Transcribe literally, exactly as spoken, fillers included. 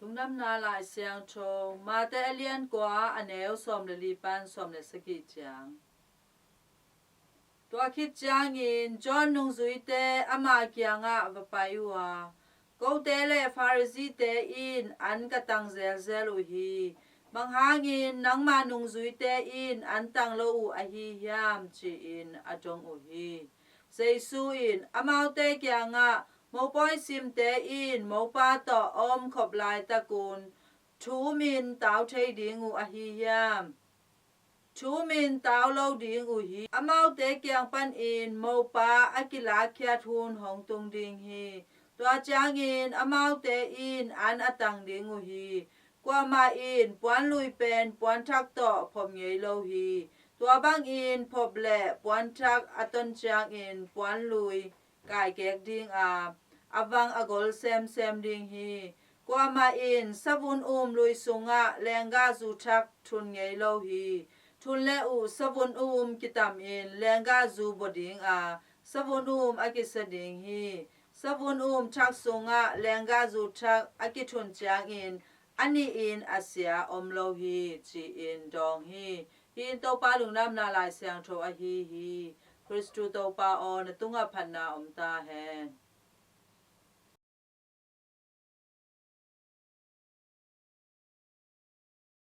Lungdamna Lai Siangtho, Mate a lian kua, a neu sawm le li pan sawm le sagih ciang. Tua khit ciangin John nungzuite ama kiangah va pai uh a, kote le Pharisee-te in an ka tang zelzel uh hi. Bang hangin nangma nungzuite in an tang lo uh ahi hiam? Ci-in a dong uh hi. Jesu in amaute kiangah, mopawi simte in mopa tawh a om khop laitakun thu min tau thei ding uh ahi hiam? Thu min tau lo ding uh hi. Amaute kiang panin mopa a kilakkhiat hun hong tung ding hi. Tua ciangin amaute in an a tang ding uh hi. Kuamah in puanlui pen puanthak tawh phop ngei lo hi. Tua bangin phop le puanthak a ton ciangin puanlui kaikek ding a, a vang a gol semsem ding hi. Kuamah in savun um lui sungah lenggahzu thak thun ngei lo hi. Thun le uh savun um kitamin lenggahzu bua ding a, savun um a kisa ding hi. Savun um thak sungah lenggahzu thak a kithun ciangin a nihin a sia om lo hi, ci-in dawng hi. Hih in Topa Lungdamna Lai Siangtho ahi hi. Khristu Topa aw, na tungah phatna om ta hen.